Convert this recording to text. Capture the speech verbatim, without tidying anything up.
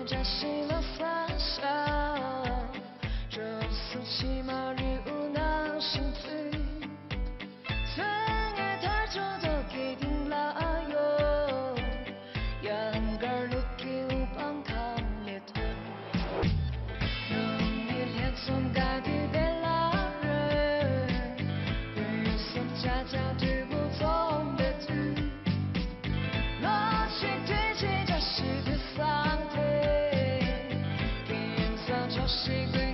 བཀྲ་ཤིས་ལོ་གསར་ཤོག་བཅུ་གསུམ་ཕྱི་མ་རི་བོ་ནང་བཞིན་བཙུགས། ཚེ་སྔའི་དལ་འབྱོར་རྡོ་སྐས་སྟེང་ལ་གཡོ། ཡང་དཀར་ལུག་གི་དབུ་འཕང་ཐང་ལས་ཐོན། ནུབ་ཉི་ལྷན་འཛོམས་དགའ་སྟོན་དེ་ལ་རོལ། དུས་གསུམ་ཆ་ཆ་དུས་བུ་འཛོམས་པའི་དུས། ལོ་གཅིག་དུས་གཅིག་བཀྲ་ཤིས་པའི་སང་དེ། ཀུན་བཟང་ཕྱོགས་བཞི་ཀུན་